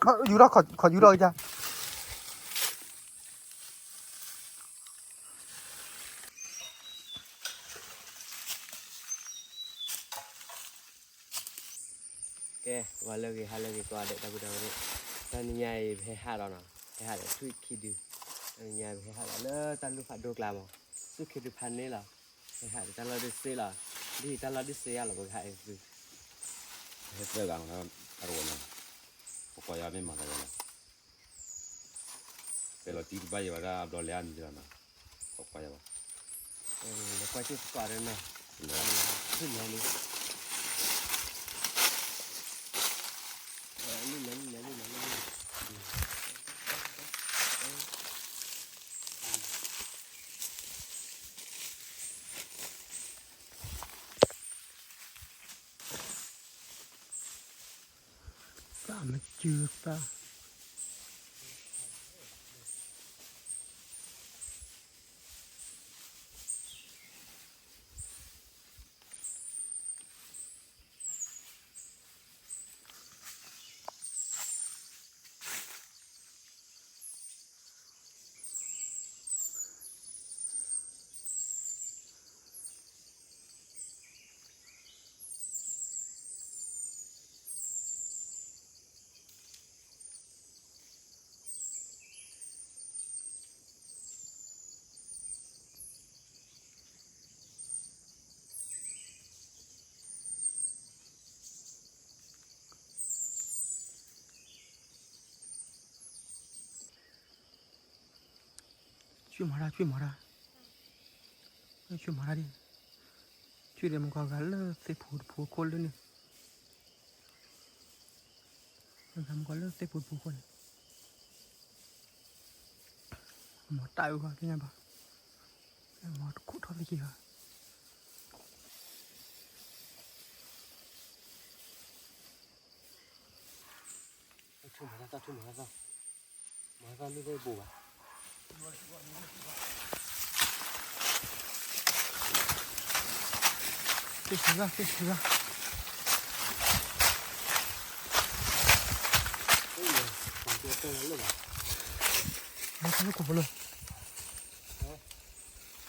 ယူၤထီၣ် ခီၣ်ယူၤထီၣ်ကယၤ ကဲ ဝဲလၢဂ့ၤ ဟါလၢဂ့ၤ ကိးဂၤဒဲး တၢ်ဖုတၢ်ဝဲဒၣ်, တနံၤညါအံၤ ပဟဲဟးဒီးနီၤ, ဟဲဟးဒီးထွံၣ်ခံဒု, တနံၤညါပဟဲဟးဒီးလၢတၢ်လူၢ်ဖးဒိၣ်ကျါမး, သူၣ်ခ့ဒုဖးန့ၣ်လီၤ, ဟဲဟးဒီးတၢ်လီၢ်ဒုးစ့လီၤ, ဒ်တၢ်လီၢ်ဒုးစ့ယါလီၤ ပကဟးအံၤသု, ဟဲသၢဂၤမး, အတဝဲမး, ပကွၢ်ယၤမ့ၢ်မၤသးဝဲလီၤ ပဲလီၤတံၢ်တဘၣ်ယဲဘၣ်ဒၣ်အဘျီလဲၤအမံၤလီၤနီၤ, ပကွၢ်ယၤဘၣ်, လဲၤကွၢ်က့ၤသကိးဒီးနီၤ, လံ သၣ်မစၢသၣ် ဆွံၣ်မၤတၢ် ဆွံၣ်မၤတၢ်, ဆွံၣ်မၤတၢ်ဒ်, ဆွံၣ်ဒီးမကီဂၤလၢသ့ၣ်ဖူတဖူခိၣ်လၢန့ၣ်, မကီလၢသ့ၣ်ဖူတဖူခိၣ်န့ၣ်, မၤတၢ်အုၣ်ဂီၢ်သ့ၣ်ညါဘၣ်, မၤတခိၣ်ထီၣ်သက့ၤဂီၢ် မၤသၣ် မၤသၣ် မၤသၣ် သ့ၣ်ဆူၣ်သၣ် သ့ၣ်ဆူၣ်သၣ်, မၤသၣ်လၢကိးဖဲလဲၣ်,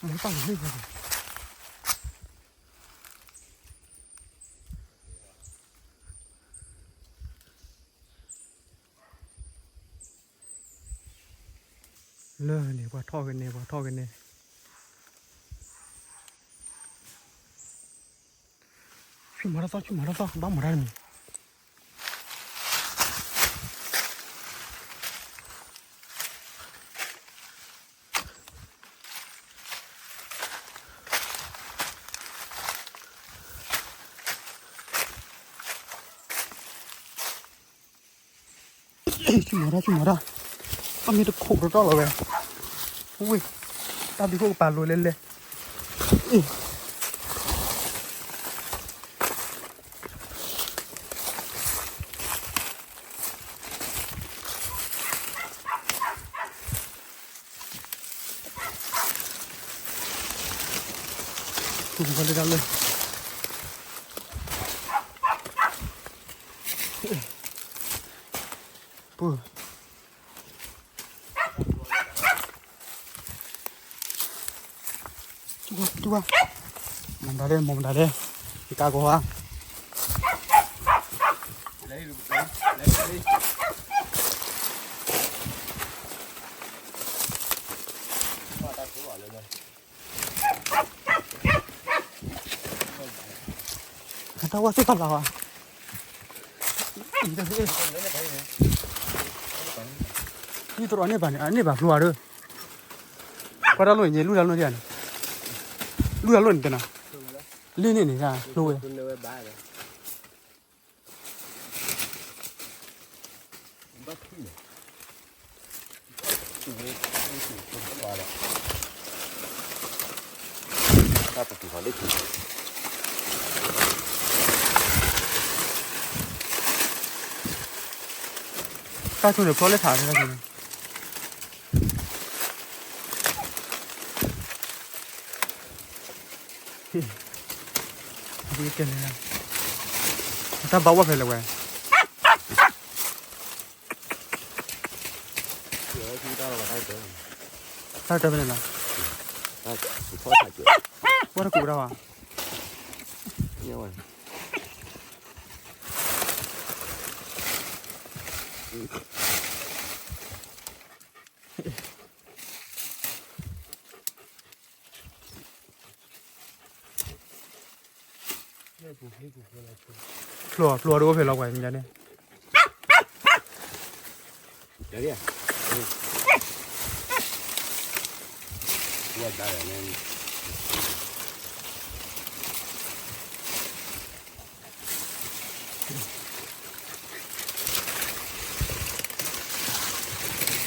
မၤသၣ်လၢမ့ၢ်ဘၣ် လၢန့ၣ် ပှၤထီၣ်ကန့ၣ် ပှၤထီၣ်ကန့ၣ်, ဆူၣ်မၤထီၣ်သီ ဆူၣ်မၤထီၣ်သီ ဘၣ်မၤတၢ်တမံၤ, ဆူၣ်မၤထီၣ် ဆူၣ်မၤထီၣ်, အမ့ၢ်တခိးတတီၢ်လီၤဝဲ, ဝ့ၢ်, တၢ်ဒုးခိၣ်ကပၤလိၤလဲၣ်လဲၣ်, အ့ၣ် ပူၤလၢတၢ်လၢ, ပူၤ, တူၢ်ဘၣ်, တူၢ်ဘၣ်, မၤမတၤလဲၣ် မၤမတၤလဲၣ်, ယကါကီၤဧါ တၢ်ဝဲသ့ၣ်တဖၣ်လၢၤဘၣ်, ယသရၣ်န့ၢ်ဘၣ်န့ၣ် အန့ၢ်ဘၣ်ဖျိဧါဒီး, ကွၢ်တၢ်လိၣ်န့ၣ် လူၢ်တၢ်လိၣ်န့ၣ်, လူၢ်တၢ်လိၣ်န့ၣ်တဲနၤ, လ့ၣ်န့ၣ်န့ၣ် ဖျိဝဲ တၢ်ဆိန့ၣ်ဖျိလၢထးန့ၣ်, တၢ်ဘၣ်ဝဲဖဲလဲၣ်ဝဲ, တၢ်တၢ်ဖဲန့ၣ်လီၤ, ဝဲတကူးတၢ်ဘၣ်, ဖျိအီၤ ဖျိအီၤတအိၣ်ဖဲလီၤကွၢ်မညါန့ၣ်,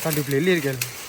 တၢ်ဒုးပျ့ၤလံတကဲလီၤ,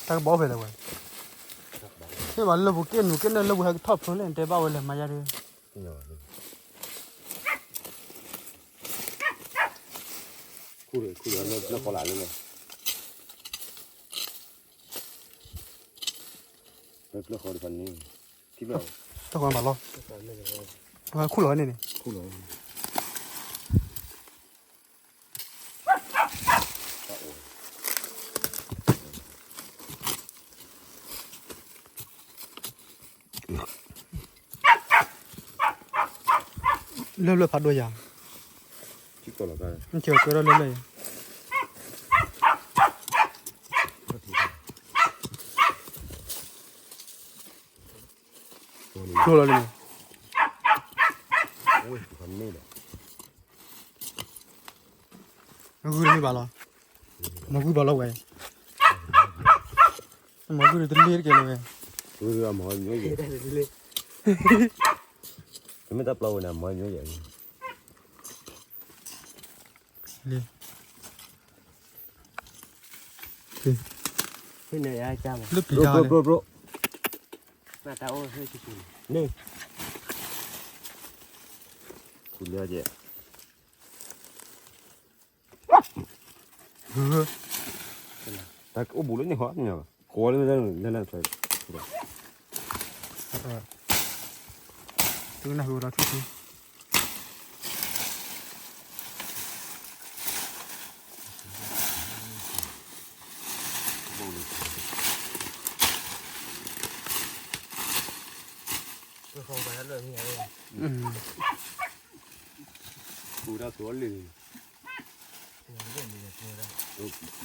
တၢ်ကဘီဖဲလဲၣ်ဝဲ, ဟ့ၣ်ဘၣ်လၢပူၤက့ၣ်နူာ်က့ၣ်နၢၣ်လၢပူၤဟဲကထီၣ်ဖျိလဲၣ် နတဲဘၣ်ဝဲလဲၣ်မၤယါဒုး, ခူၣ်လၢခီလၢ်လၢန့ၣ်, လၢခီတဖၣ်န့ၣ်, တၢ်ကီဘၣ်လီၤ, ခူၣ်လီၤဝဲန့ၣ်န့ၣ် လၢလၢဖးဒိၣ်ယၤ, နကၢၤကၢၤထီၣ်လၢလၢအံၤ, ဖျိလီၤလံ, ဂုၢ်တမ့ၢ်ဘၣ်လီၤ, မ့ၢ်ဂုၢ်ဘၣ်လီၤဝဲ, မ့ၢ်ဂုၢ်တလ့တကဲလီၤဝဲ, တမ့ၢ်တၢ်ပျီဝဲန့ၣ် မ့ၢ်ယိယဲၢ်, လံ, လၢပံၤတၢ်, ခူၣ်လၢကဲ, တၢ်အိၣ်ဘူးလၢန့ၣ်ဟီ, ဃိးလၢလၢလၢလၢ, တုၤနၢ်ဟူဒီးထူၣ်ထူၣ် ပူၤတၢ်သိလံ,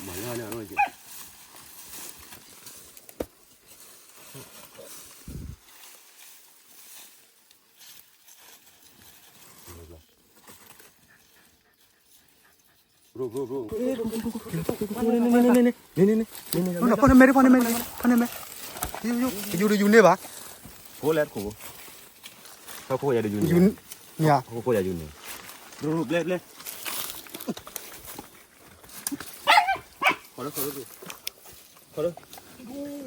မၤလၢန့ၣ်, ဖီၣ်န့ၢ်မဲ ဖီၣ်န့ၢ်မဲ ဖီၣ်န့ၢ်မဲ, ယူၤယူၤယူၤန့ၢ်ဘၣ်, ခိၣ်လဲၣ်ခိၣ်, ခိၣ်ယၤဒုးယူၤန့ၢ်, ခိၣ်ယၤယူၤန့ၢ်, ဘျဲဘျဲ,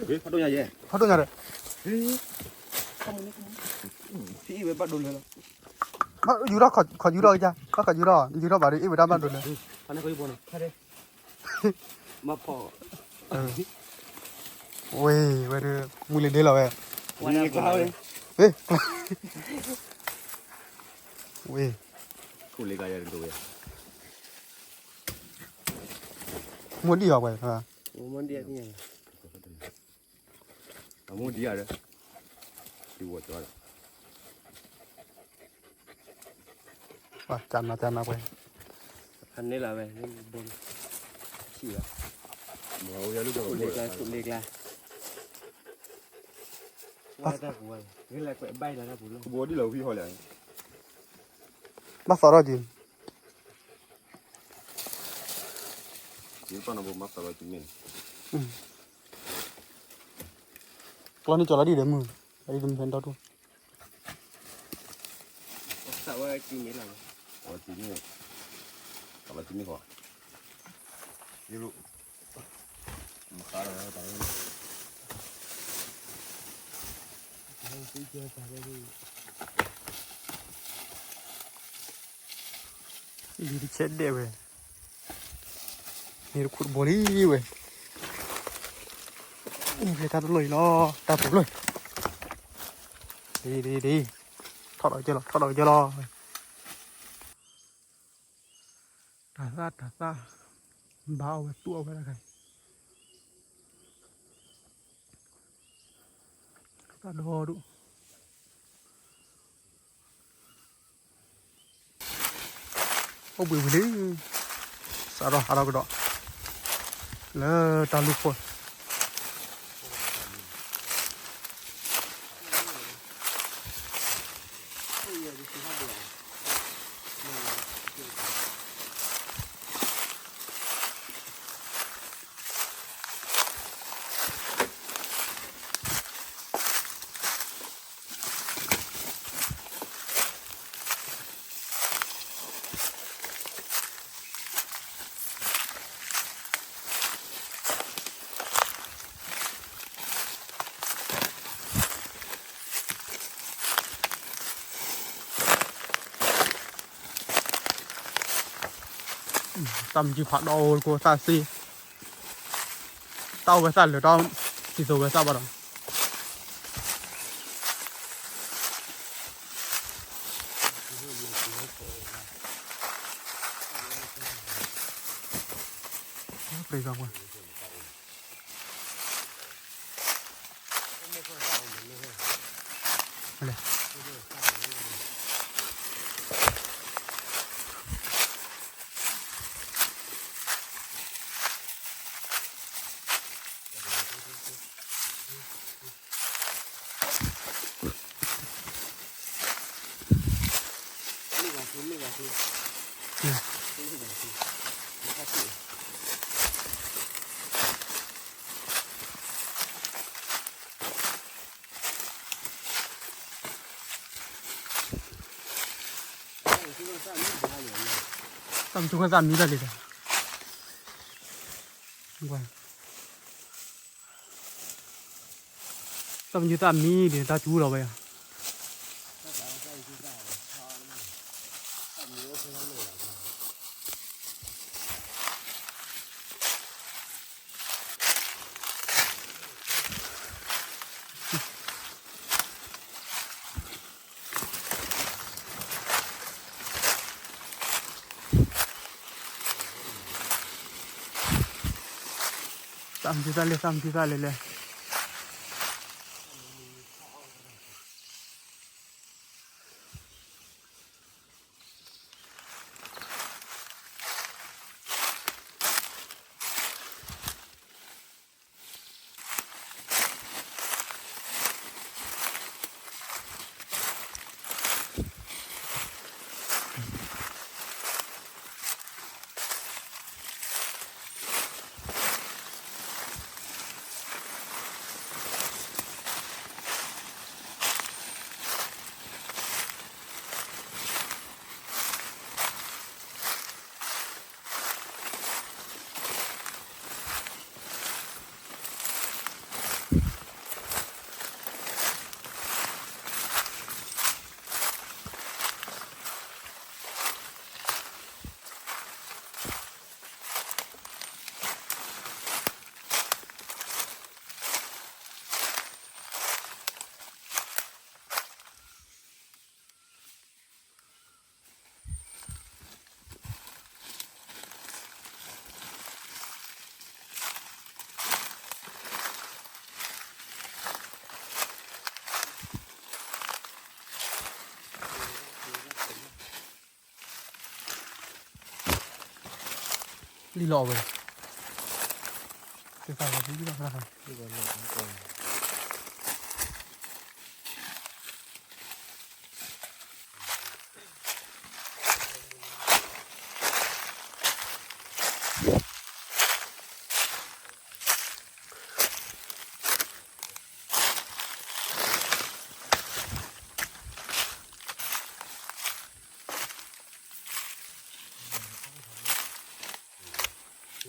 ဖီၣ်ဒိၣ်ညါယဲ, ဖီၣ်ဒိၣ်ညါဒီး, ဖံဝဲဘၣ်ဒိလၢလီၤ, ယူၤထီၣ်ခီၣ်ယူၤထီၣ်ကယါ, ခီၣ်ယူၤထီၣ်, ယူၤထီၣ်ဘၣ်ဒီး အ့ၣ်ဝဲဒၣ်ဘၣ်ဒိလၢ, မ့ၢ်ဖီၣ်, ဝ့ၢ် ဝဲဒၣ် မုၢ်လံၤဒ့လီၤဝဲ, ဝ့ၢ်, ဝ့ၢ်, မိၢ်ဒံၣ်အီၤဝဲ, မိၢ်ဒံၣ်အီၤ, ကနၤကနၤဝဲ, ဖးန့ၢ်လီၤဝဲ, ဆံၣ်လီၤ, လ့ကျါ, လ့ကျါ, ဝဲတၢ်ပူၤဝဲ, ဂ့ၤလၢကွဲးဘၣ်လီၤတၢ်ပူၤလီၤ, ဘိဒ်လီၤဝံၤဟီလီၤ, ဘၣ်သီထီၣ်က့ၤ, ဘၣ်သီထီၣ်က့ၤမ့ၢ်, ကျီန့ၢ်ကၠီၤလီၤဒ်ဒီးမုၢ်, ဒ်တမုၢ်ဖဲန့ၣ်ဒီတူၢ်, အဝဲကံန့ၣ်လီၤ, အဝဲကံန့ၣ်, အဝဲကံန့ၣ်ဃီ, ယရူ, မခါလီၤ, လံတဆဲဒဲးဝဲ, န့ၣ်တခူၣ်တဘိလံဝဲ, န့ၣ်ဖဲတၢ်တလိၣ်အံၤလီၤ, တၢ်ပူၤလီၤ, ဒ်ဒ်ဒ်, ထီၣ်ဒီးကဲလီၤ, ထီၣ်ဒီးကဲလီၤ, တၢ်သၣ်တၢ်သၣ်, ဘၣ်အီၣ်ဝဲသူၣ်အီၣ်ဝဲတခါအံၤ, သၣ်ဒီဒူၣ် အိၣ်ဘှံးဝံၤလံ, စးထီၣ်ဟးထီၣ်ကဒီး, လၢတၢ်လူၢ်ခိၣ် တၢ်မုၢ်စုဖးဒီးအိၣ်တကိးသၣ်စ့, တၢ်အိၣ်ဝဲသၣ်လၢာ်တၢ်, စံၣ်စိၤဝဲသၣ်ဘၣ်ဒီး, ပှၤ တၢ်မုၢ်ဆူၣ်ခၢၣ်သၣ်မံတၢ်လံဒီး, တၢ်မုၢ်ဆူၣ်သၣ်မံဒ်တၢ်စူၤလီၤဝဲယၤ သၣ်မံသၣ်လဲၣ် သၣ်မံသၣ်လဲၣ်လဲၣ်. လံလီၤဝဲ, သ့ၣ်သၣ်လီၤလံလီၤ,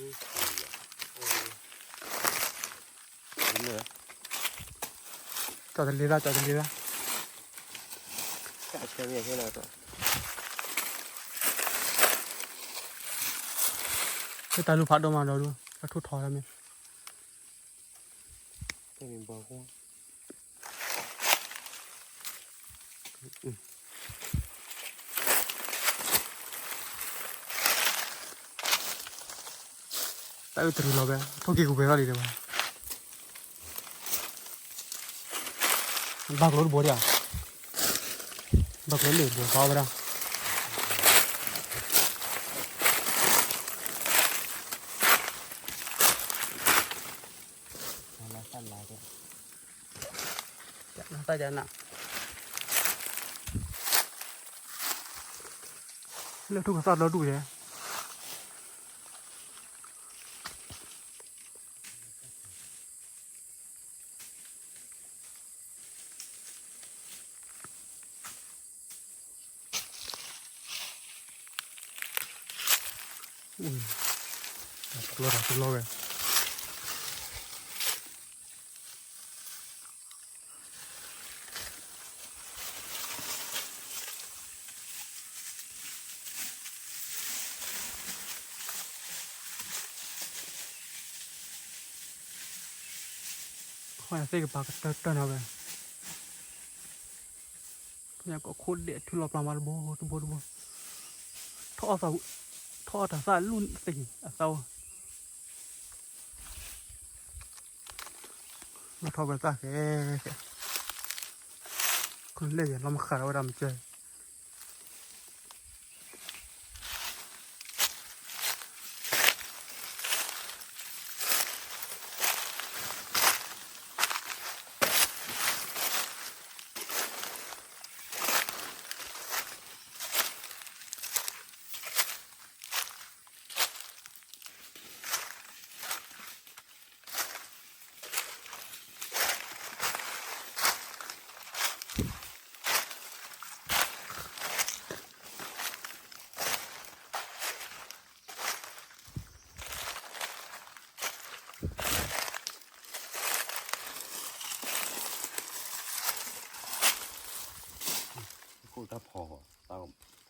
ကၠီတလ့သၣ် ကၠီတလ့သၣ်, လၢတၢ်လူၤဖးဒိၣ်မးဒီးဒိၣ် တၢ်ထူၣ်ထီတၢ်မ့ၢ် တၢ်အုၣ်တရံးလီၤဝဲ ထိၣ်က့ၤကဝဲၤထီၣ်လံတဲဝဲ, ဘၣ်ကျိတဘိဒံးဧါ, ဘၣ်ကျိလၢဘိဘၣ်ဝဲဒၣ် တၢ်ယနၢ် လၢထူၣ်ကသၣ်လီၤဒူၣ်ယဲ တၢ်ကျိတၢ်ကျိလီၤဝဲ သ့ၣ်ကပၤကတၢၢ်တၢၢ်နီၤဝဲ, ကခိၣ်ဒဲးထုးလီၤပျၢ်မးတဘိတဘိတဘိ, ထီၣ်အီၣ်တၢ်သၣ်လူၢ်သ့ၣ်အသၣ်အိၣ်, လီၤထီၣ်ဝဲသၣ်ဃဲ, လဲၣ်ယၤလီၤမဃာ်ဝဲဒၣ်မကၢၤ ခိၣ်တၢ်ဖီ, တၢ်ဖီ, တၢ်ဖီ, တၢ်ဖီ,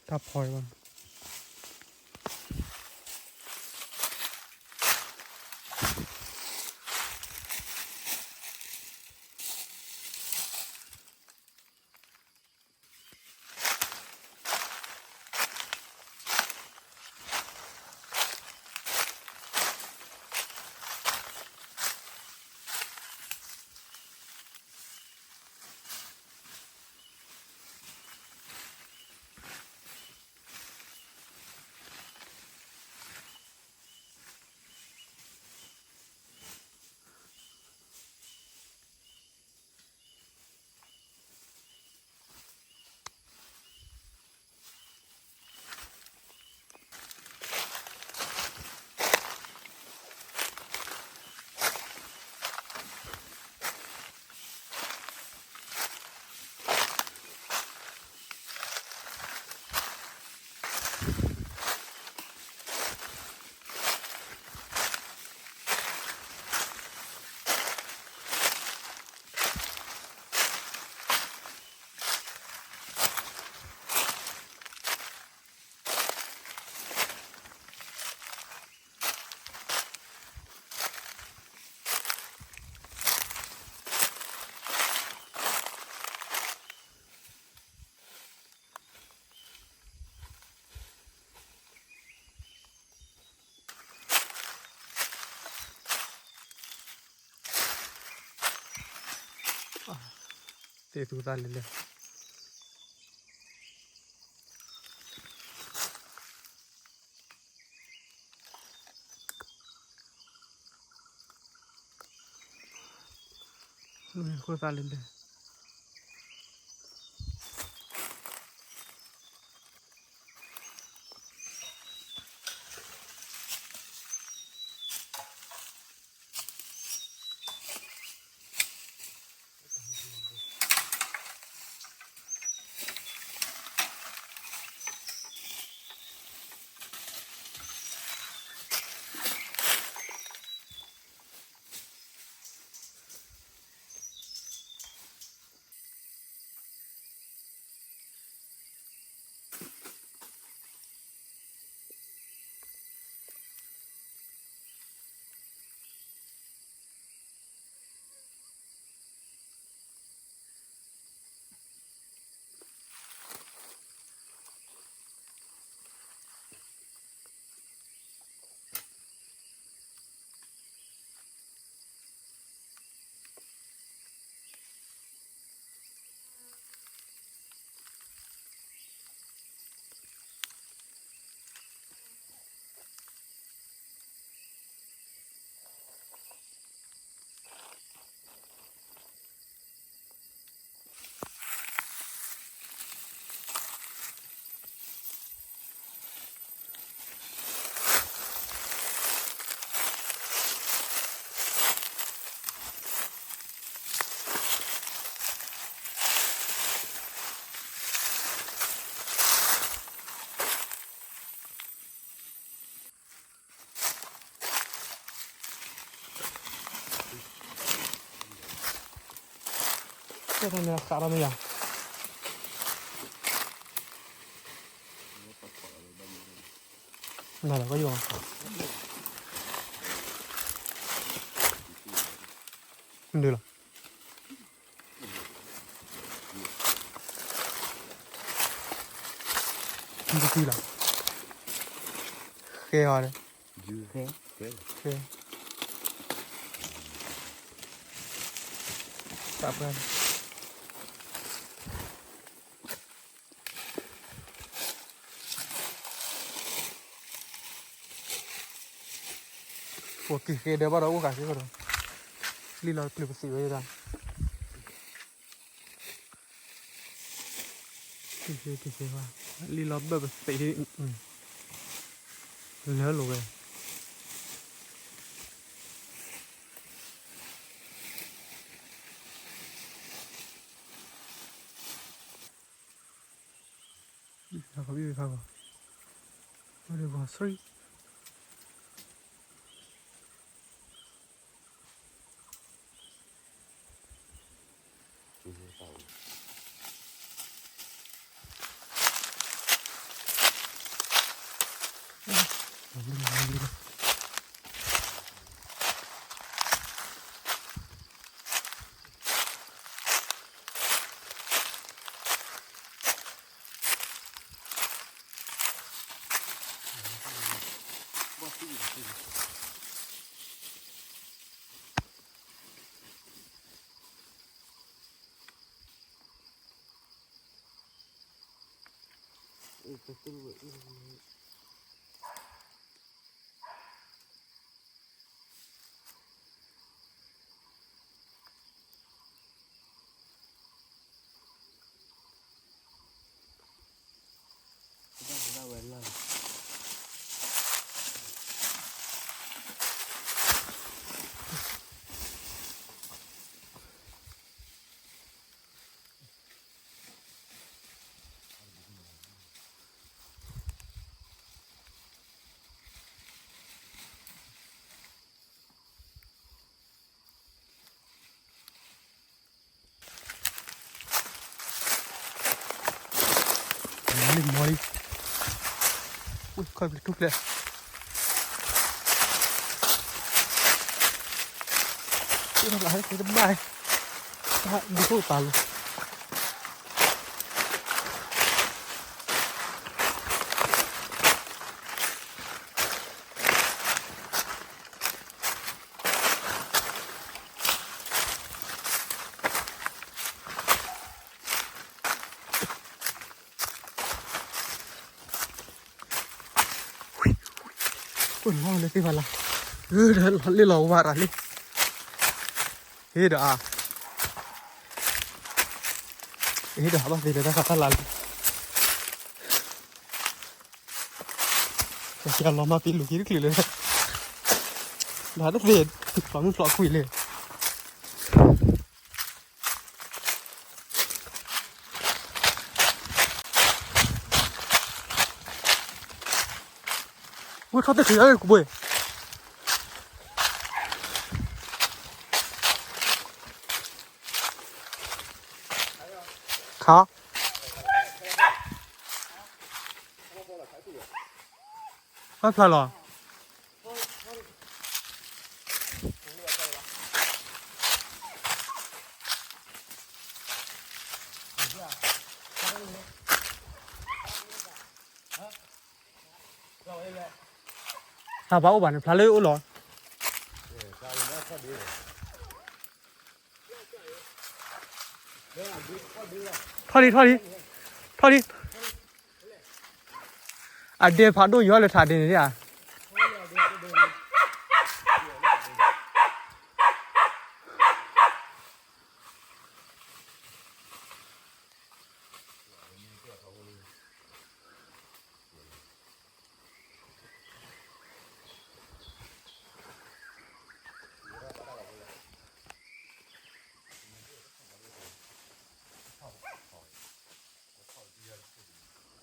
တၢ်ဖီဘၣ်. သ့ၣ်သူသၣ်လဲၤလဲၤ ဃိသၣ်လဲၤလဲၤ တၢ် ကဲထီၣ်န့ၣ်သးထီၣ်မ့ၢ်ယၤ, နၤလီၤကယီၤ, မနုၤလီၤ, မတသံလီၤ, ဃဲအီၤဒီး, ဃဲ, ဃဲ, သးပှၢ် ပက့ၤဃ့ဒီးဘၣ်ဒီးအိၣ်ဃာ်က့ၤဒီး, လံလီၤတချုးပသံးဝဲဒၣ်, က့ၤဃ့က့ၤဃ့ဘၣ်, လံလီၤဘၢၣ်ပသံး, လၢလိာ်ဝဲ ခီဘံၣ်ခါဂီၤ, ဝဲဒၣ်ဂီၤဆှံ, လံမီလံ, ဝ့ၢ်ခီပျံၤထူၣ်ဖျဲး, လၢဟဲက့ၤတဘၣ်, ဒုးခိၣ်ပာ်လီၤ. လီၤလၢသ့ၣ်ဖးလၢ်, လၢလီၤဝါရၤလံ, ဟ့ၣ်ဒီးအါ, ဟ့ၣ်ဒီးအါဘၣ်သ့ၣ်ဒီးတၢ်ခးတၢ်လၤလံ, ကလီၤမၢ်ပ့ၤလူၤက့ၤတချုးလၢ, ဒီးတသ့ၣ်, ဖျိမုၢ်ဖျိခွံလံ. ဝဲထီၣ်တချုးအါလၢကဘှံး, ခါ ဘၣ်ဖျါလီၤ. ဟးဘၣ်အိၣ်ဘၣ်န့ၣ် ဖျါလၢအိၣ်လီၤ. ထီၣ်လံ ထီၣ်လံ ထီၣ်လံ. အဒဲဖးဒိၣ်ယီၤလၢထးဒဲန့ၣ်ဧါ.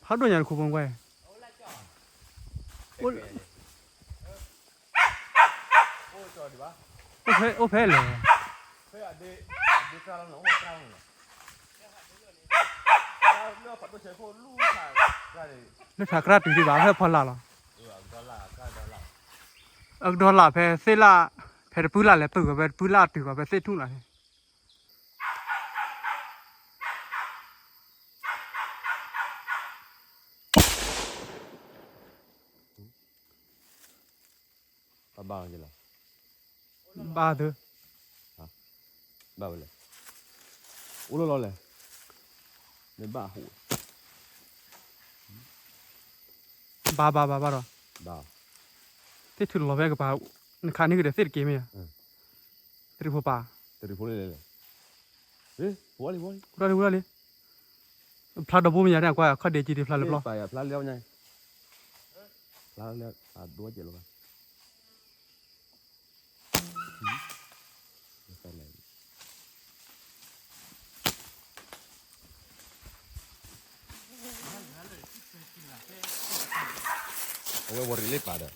ဖးဒိၣ်ညါတခူဖိကွၢ်, အိၣ်ဖဲ အိၣ်ဖဲလဲၣ်. လၢထးကြၢးတုၤဒံးဘၣ် ဖဲဖီလာ်လီၤ. အကဒီလၣ်ဖဲသ့ၣ်လၣ်, ဖဲတပုၢ်လၣ်လဲၤပုၢ်ဂီၤ ဖဲတပုၢ်လၣ်တုၤဂီၤ ဖဲသ့ၣ်ထူၣ်လီၤ. ဘၣ်သု, ဘၣ်ဝဲလဲၣ်, အိၣ်လီၤလီၤလဲၣ်, နဘၣ်ဟူး, ဘၣ်ဘၣ်ဘၣ်ဘၣ်ဒီး, သ့ၣ်ထူၣ်လီၤဖဲကပၤ, နခးန့ၢ်ကဒီးသ့ၣ်တက့ၢ်မ့ၢ်ဧါ, တရံးဖိပၢ်, တရံးဖိလဲၣ်လဲၣ်, ဝဲလံဝဲလံ, ဝဲလံဝဲလံ, ဖျါဒီဘိမ့ၢ်ယၤန့ၣ် ကွၢ်ခီၣ်ဒ့ကံဒံးဖျါလၢပျီ, ဖျါလၢ ဖျါလၢအဒိကဲးလီၤဘၣ်, အဝဲဝီၤရံးလၢပာ်ဒီး,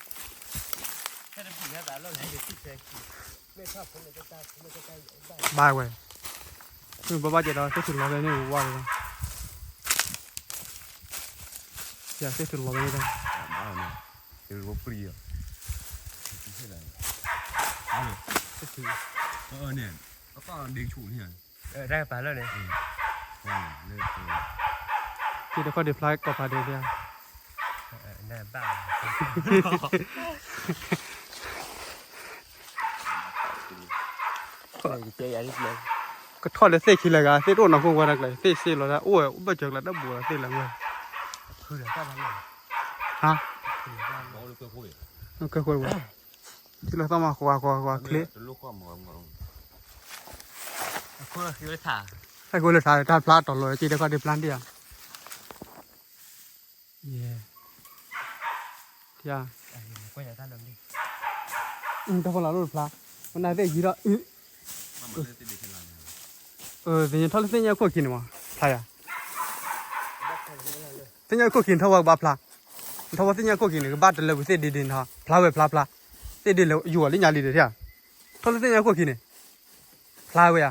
ဘၣ်ဝဲ, ဘၣ်ဘၣ်ကဲဒီး သ့ၣ်ထူၣ်လီၤဖဲန့ၣ်ဝါဝဲ, ယသ့ၣ်ထူၣ်လီၤဖဲန့ၣ်, ပရံၤ, သ့ၣ်ထူၣ်, န့ၣ်, အပၢ်ဒ့ဆိၣ်န့ၣ်, တၢ်ပာ်လၢန့ၣ်, က့ၤတခီဒံးဖျါကီၢ်ဖးဒိၣ်ဒံးဧါ, ဘၣ် ကထီၣ်လၢသ့ၣ်ခံလၢၤဂၤ သ့ၣ်တအိၣ်နီၢ်ခိဝဲဒၣ်ကျဲ သ့ၣ်စ့လီၤဒၣ် အိၣ်ဝဲအိၣ်ဘၣ်စၢၤကျါတၢ်ဘူးလီၤသ့ၣ်လၢၤဝဲ, ဟါ, ကဲဃိဝဲ, ထံၣ်လၢသီမး ကွၢ်ကွၢ်ကွၢ်ချ့, ဟဲက့ၤလၢထါ တၢ်ဖျါတီၤလီၤက့ၤတခီဒံးဖျါဒံးဧါ, ယဲ, တၢ်ဖီလာ်လိၣ်တဖျါ, မနၤသ့ၣ်ယံၤဒီး, သ့ၣ်ညါထီၣ်လၢသ့ၣ်ညါခိၣ်ခံန့ၣ်မး, ဖျါယၤ, သ့ၣ်ညါခိၣ်ခံန့ၣ်ထီၣ်ဝဲကဘၣ်ဖျါ, ထီၣ်ဝဲသ့ၣ်ညါခိၣ်ခံန့ၣ် ကဘၣ်တလၢပူၤသ့ၣ်ဒ့ဒ့န့ၣ်, ဖျါဝဲဖျါဖျါ, သ့ၣ်ဒ့လၢယိၤလၢညါလံဒီး, ထီၣ်လၢသ့ၣ်ညါခိၣ်ခံန့ၣ်, ဖျါဝဲယၤ,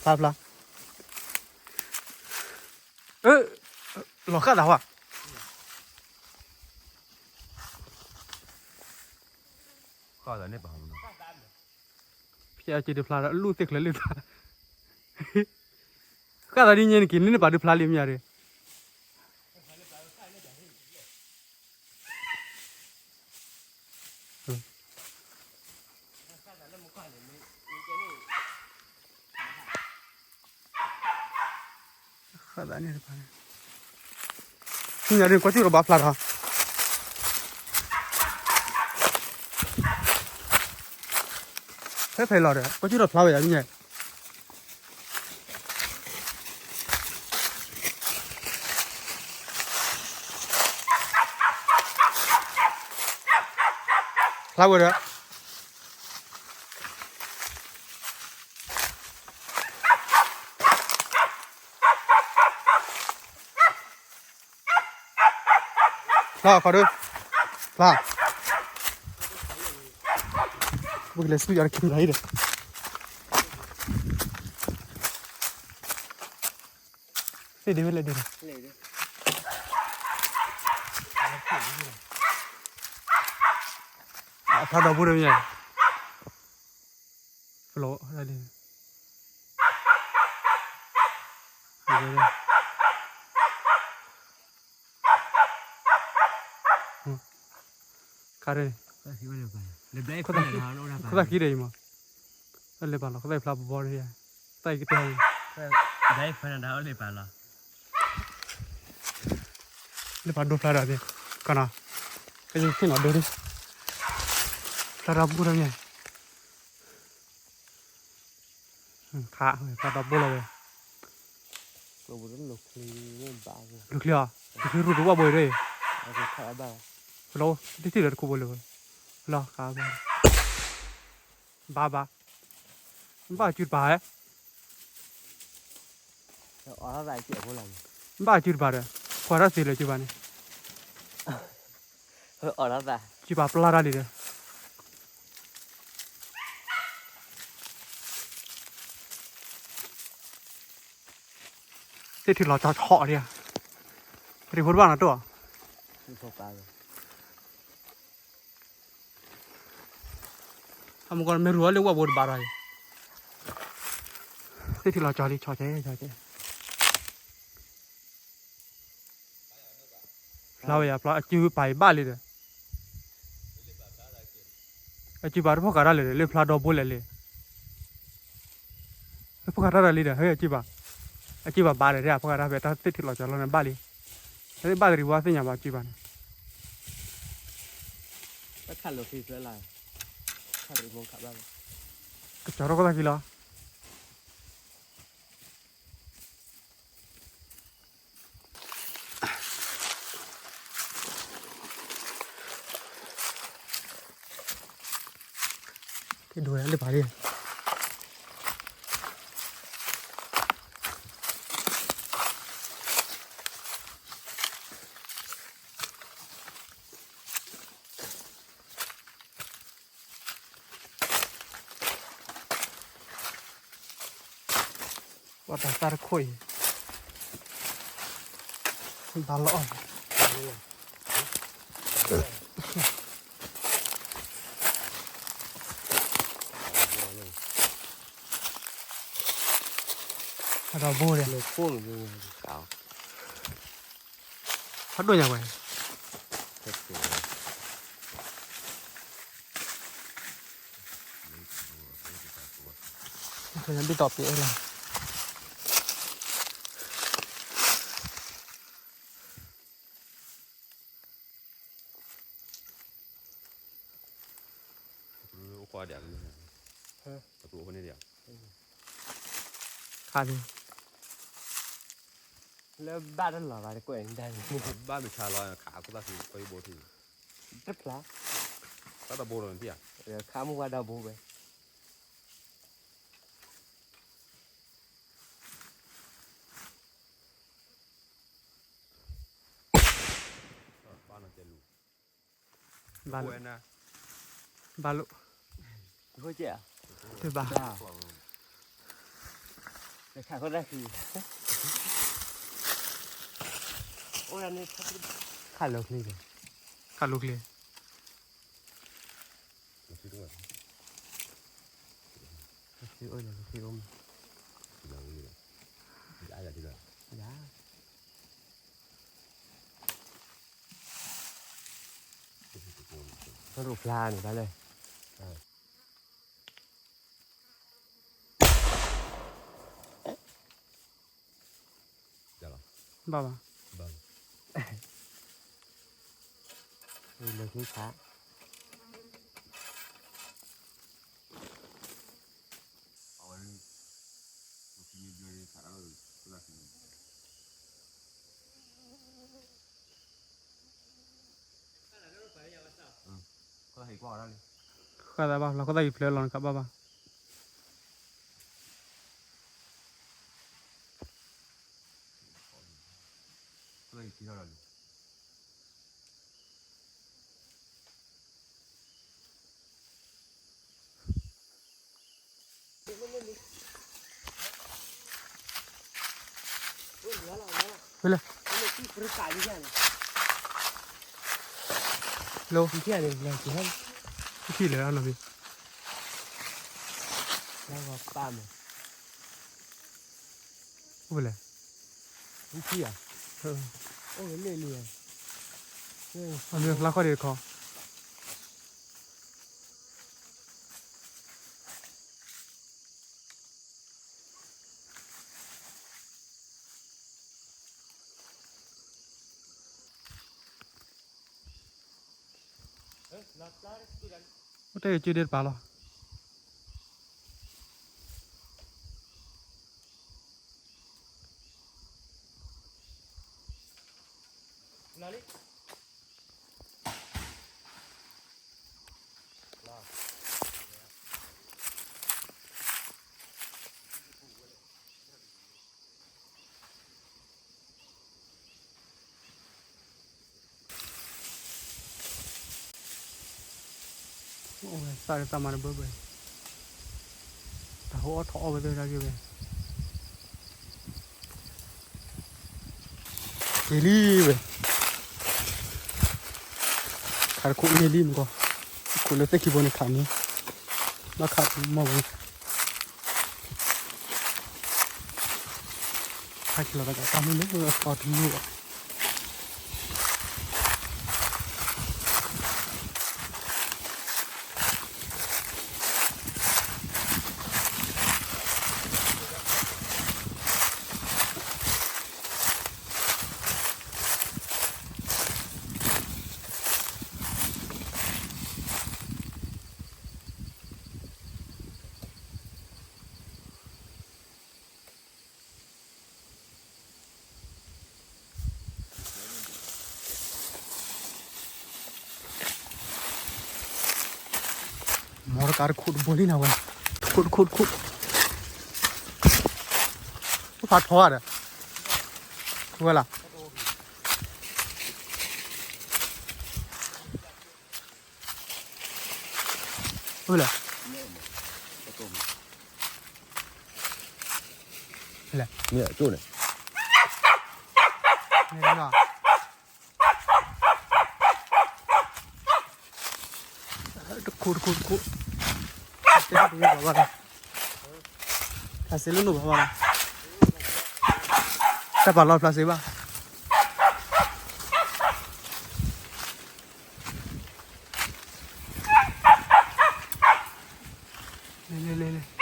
ဖျါဖျါ လီၤဃၣ်သးဝဲ, ဃၣ်သးန့ၣ်ပာ်, ဖဲအက့ၤတဖျါဒီး လူၢ်သ့ၣ်ချၢလၢသး, ဃၣ်သးဒ်ညဲနက့ၤန့ၣ် နပာ်ဒုးဖျါလံမ့ၢ်ဧါဒီး ဃၣ်သးန့ၣ်တဖၣ်န့ၣ်, ဆူညါဒ်ကွၢ်စူၣ်ဒီးဘၣ်ဖျါထီၣ်, ဖဲဖဲလီၤဒီး ကွၢ်စူၣ်ဒီးဖျါဝဲယၤမ့ၢ်ညါ, ဖျါဝဲဒီး ဖျါခီဒု, ဖျါ, ပကလဲၤဆူယၤတက့ၤလီၤဒီး, သ့ၣ်ဒ့ဝဲလဲၣ်ဒ့, ဖျါဒီးဘူးဒီးမ့ၢ်, ဖျါ, ခါရဲၣ်, ခိၣ်သၣ်ခံဒီးအံၤမး, တၢ်လဲၤပာ်လီၤခိၣ်သၣ်ဖျါဘီဘီဒီး, တၢ်အံၤကတဲ, လဲၤပာ်ဒိဖျါဒီးသ့ၣ်, ကနီၤ, ကယုၢ်သ့ၣ်နီၤဒိဒု, ဖျါဒီးဘူးဒီးမ့ၢ် ခါ, ဖျါဒီးဘူးလီၤဝဲ, လူၤချ့အီၤ, လူၤချ့ရူၢ်တဝၣ်ဘိအံၤ, လီၤ, တထံၣ်လၢတခိၣ်ဘိလၢၤ, လီၤ, ခါဘၣ်, ဘၣ်ဘၣ်, ဘၣ်စုတပၤဟဲ ဘၣ်စုတပၤဒီး, ကွၢ်ထီၣ်သ့လၢစုပၤန့ၣ်, စုပၤပျၢ်တၢ်လံဒီး, သ့ၣ်ထံလီၤဆီဆီဒံးဧါ ရံဖိတဘၣ်နီၤတိၢ်ဧါ, အမကီမ့ၢ်ရူၤအီၤလၢဝဲဘိတဘၣ်ဒီးအံၤ, သ့ၣ်ထံလီၤကၠီလံ ကၠီကဲ ကၠီကဲ, ဖျါဝဲယၤ ဖျါအစုပာ်အံၤဘၣ်လံဒီး အစုပာ်တဖီၣ်ဃာ်တၢ်လၢာ်ဒီး လၢဖျါဒီဘိလဲၣ်လံ, လၢဖီၣ်ဃာ်တၢ်တၢ်လံဒီး ဟဲအစုပာ်, အစုပာ်ဘၣ်ဒီး ဖီၣ်ဃာ်တၢ်ဖဲတၢ်သ့ၣ်ထံလီၤကၠီလီၤန့ၣ်ဘၣ်လံ, တၢ်သ့ၣ်ဘၣ်တရံးဘၣ်သ့ၣ်ညါဘၣ်အစုပာ်န့ၣ်, တၢ်ခးလိာ်ခံဖျၢၣ်လၢ်, ခးရံမခးဘၣ်, ကကၠီထီၣ်ကီၢ်သၣ်ခံလီၤ. တဒိလၢပာ်လံ, ပှၤတၢ်သၣ်တခိၣ်အံၤ, ဘၣ်လီၤအီၣ်, အဒီဘိဒီး, ဖးဒိၣ်ညါဝဲ, ဘံၣ်တီၢ်ပ့ၤလီၤ. အိၣ်ခွါဒံး, ခါဒံး, လၢဘၣ်တလီၤဘၣ်တကွဲးဒၣ်န့ၣ်, ဘၣ်မုၢ်ဆါလီၤ ခးခိၣ်သၣ်ခံ ကွဲဘိထံ, တဖျါ, တၢ်တဘိလီၤနသ့ၣ်ဧါ, ခးမုၢ်ဝါဒီဘိဝဲ ဘၣ်လီၤ, ဘၣ်လီၤ, တဘၣ်, ခးလိာ်ချ့, ခးလိာ်ချ့, အိၣ်လၢချ့အိၣ်မး, ယၤ ဖျါန့ၣ် ဘၣ်လၢ, ဘၣ်ဘၣ်, လၢခံခါ ဃၣ်သးဘၣ် လီၤခီၣ်သၣ်ယံၤဖျၢၣ်လီၤနကဘၣ်ဘၣ်. ဝဲလဲၣ်, လၢ, ထံၣ်လဲၣ်နီၤဖံ, အိၣ်ဖဲလဲၣ်, အိၣ်ဖဲလဲၣ်, အမ့ၢ်ဖျါခီၣ်ဒံးတခီ အိၣ်တဲက့ၤကၠူဒ့တပၤလီၤ. အိၣ်ဝဲသၣ်တသၣ်မၤတဘၢဘၢ, တၢ်ဟိအီၣ်ထီၣ်အီၣ်ဝဲသ့ၣ်တၢ်ဂ့ၢ်ဝဲ, က န့ၣ်လံဝဲ, ခးတခိၣ်န့ၣ်လံမကီၢ်, ခိၣ်လၢသ့ၣ်ခံဘိန့ၣ်ခးန့ၣ်, ဘၣ်ခးမီၢ်ဝဲ, ခးက့ၤလီၤတၢ်ကးတၢ်မုၢ်လၢအသီတမုၢ်ဘၣ်. မီတကးတခိၣ်တဘိလံနၤဝဲ, တခိၣ်တခိၣ်တခိၣ်, ဖးထီဒီး, ဝဲလီၤ, ဝဲလီၤ, မ့ၢ်အကၠိၣ်န့ၣ် တခိၣ်တခိၣ်တခိၣ်, ဖျါစ့လၢနအိၣ်ဘၣ်ဘၣ်, တၢ်ပာ်လီၤဖျါစ့ဘၣ်, လဲၤလဲၤလဲၤလဲၤ,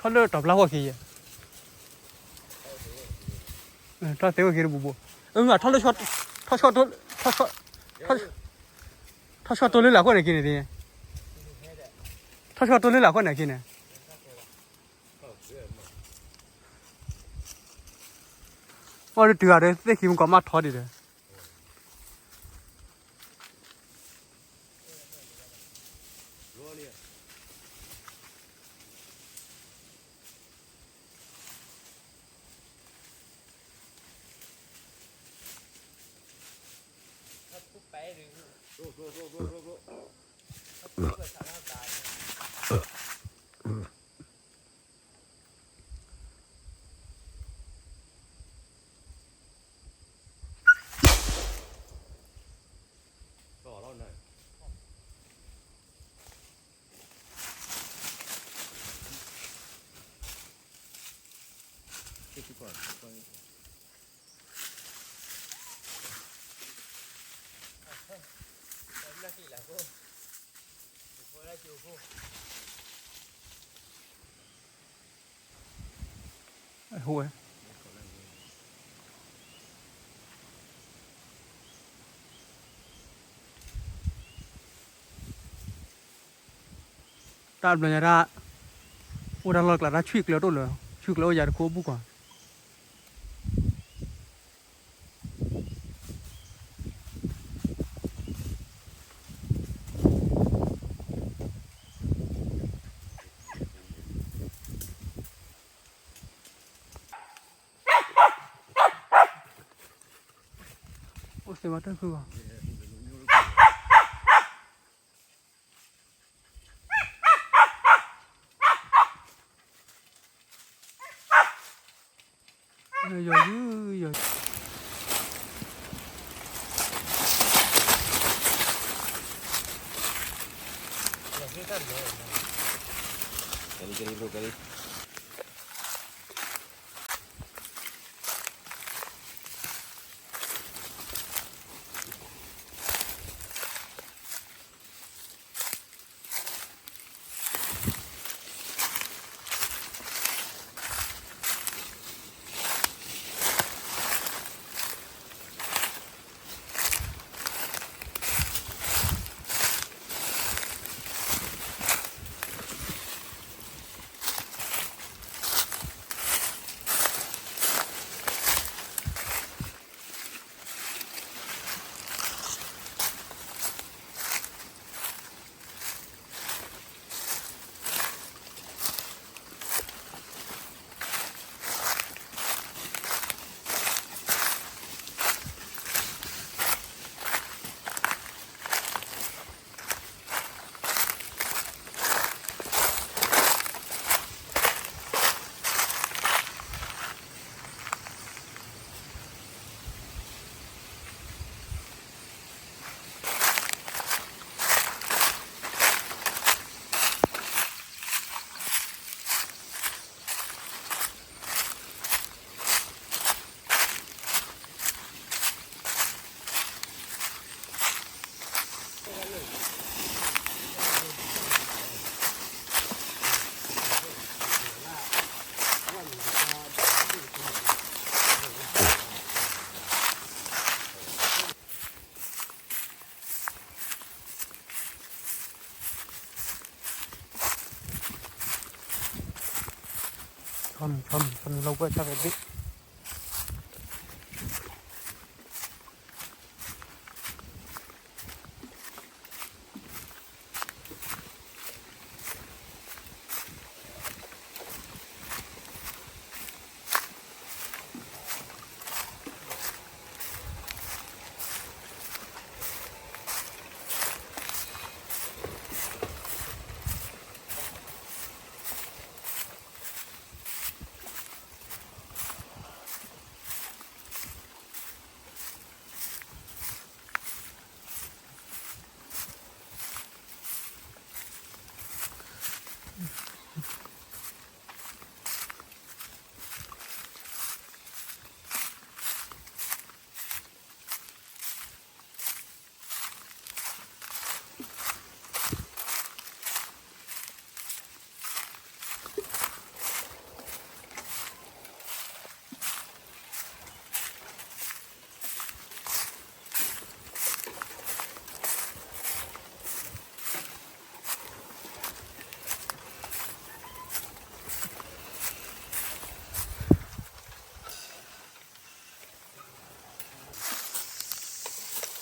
ထီၣ်လၢတၢ်ပျၢ်ဝဲၢ်ခံယဲ, ထီၣ်သ့ဝဲၢ်ခံတဘူးဘူး, အၢ ထီၣ်လၢ, ထီၣ်ဆီၣ်တိၢ်, ထီၣ်ဆီၣ်တိၢ်လၢလၢ်ခိၣ်န့ၣ်က့န့ၣ်, ထီၣ်ဆီၣ်တိၢ်လၢလၢ်ခိၣ်န့ၣ်က့န့ၣ်, အီၣ်ဒုးတုၤဂၤဒီး သ့ၣ်ခံမကီးမးထီဒံးဒီး တၢ်ဘျီညါတၢ် အိၣ်တၢ်လီၢ်ကျါ တၢ်ဆွံၣ်ကျၢၤတအိၣ်လၢၤ, ဆွံၣ်ကျၢၤအိၣ်ယၤတခိၣ်အဘူၣ်ကွၢ်. အိၣ်သ့ဝဲတၢ်ဖုဂီၢ်. ယီၤယုယီၤ ကဲလံ ကဲလံ ဘျိ ကဲလံ. အိၣ်သ့ဝဲတၢ်ဖုဂီၢ်.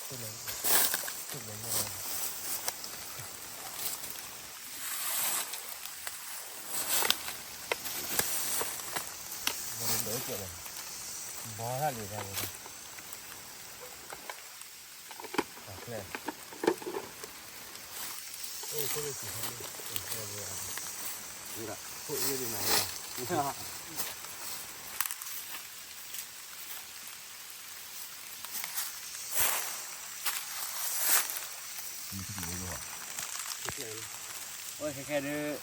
ဆီမံၤ ဆီမံၤ ဆီမံၤလီၤဝဲ ဆီဖဲဘ့ၣ်. ဘီထၣ်လံတၢ်န့ၣ်, တၢ်ကျဲ, အိၣ်ခိၣ်လၢစံးခါန့ၣ်, ဖိၣ်အ့ၣ်ဒံးနၤန့ၣ်, အိၣ်ခဲခဲဒုး,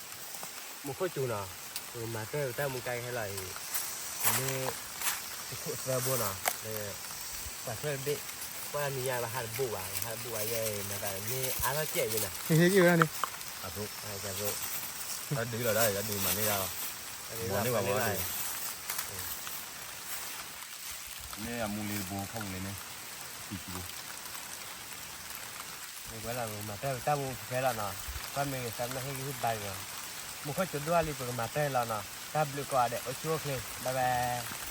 မူခိၣ်စူၤနီၤ, ပကမၤတၢ်တၢ်မူကါကဟဲလီၤအံၤ, မ့ၢ် တခိၣ်သၢဘိနီၤ, ပှၤဆွဲတဘ့ၣ်, ကွၢ်နံၤညါဘၣ်ဟးတဘူၣ်ဘၣ်, ဟးတဘူၣ်ဘၣ်ယဲအံၤ မၤသးမ့ၢ်အါထီၣ်ကဲးယဲနီၤ, ဟ့ၣ်ဟ့ၣ်က့ၤဝဲဒၣ်န့ၣ်, အဖိ, တၢ်ဒုးလီၤဒၣ်, တၢ်ဒုးမၤန့ၢ်ဒၣ်လီၤ, မၤန့ၢ်ဘၣ်ဝဲန့ၣ်, မ့ၢ်အမူလံတဘိခီပူၤလံန့ၣ်, ဝဲလီၤ ပကမၤတၢ်တၢ်မူကါခဲလီၤနီၤ, ကွၢ်မ့ၢ်ဂ့ၤ သးပ့ၤနီၣ်ဟ့ၣ်ဂံၢ်ဟ့ၣ်ဘါန့ၣ်နီၤ, မူခိၣ်စူၤဒိၣ်လံ ပကမၤတၢ်လီၤနီၤ, တၢ်ဘျုးကိးဂၤဒဲး အိၣ်ဆူၣ်အိၣ်ချ့ bye bye.